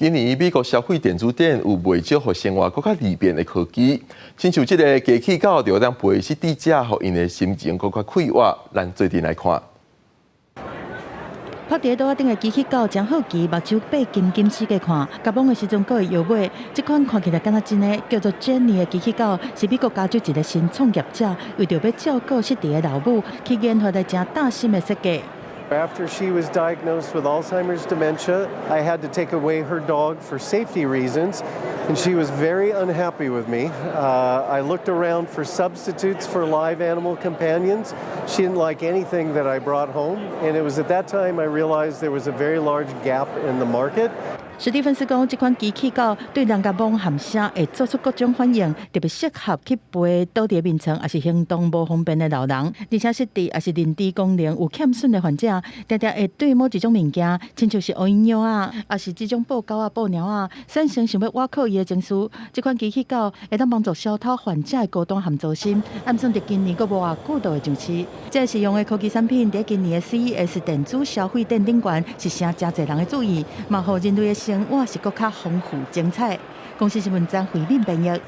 今年美國消費電子展有袂少予生活閣較利便的科技，親像這个機器狗就當陪失智者，予𪜶的心情閣較快活。咱做陣來看。趴佇桌仔頂的機器狗誠好奇，目睭擘金金四界看，共摸的時陣閣會搖尾。這款看起來敢若真的叫做 Jenny 的機器狗，是美國加州一个新創業者，為著欲照顧失智的老母，去研發來誠貼心的設計。 After she was diagnosed with Alzheimer's dementia, I had to take away her dog for safety reasons, and she was very unhappy with me. I looked around for substitutes for live animal companions. She didn't like anything that I brought home, and it was at that time I realized there was a very large gap in the market. 史蒂芬斯講，這款機器狗對人共摸和聲會做出各種反應，特別適合去陪倒佇眠床，抑是行動無方便的老人，而且失智抑是認知功能有欠損的患者，定定會對某一種物件，親像是烏蠅尿仔，抑是這種布狗仔、布貓仔，產生想欲倚靠伊的情緒。這款機器狗會當幫助消除患者的孤單和糟心。按算佇今年閣無偌久就會上市。這個實用的科技產品，佇今年的 CES 電子消費展頂懸，是吸誠濟人的注意，嘛予人類的生活是閣較豐富精彩。公視新聞張惠敏編譯。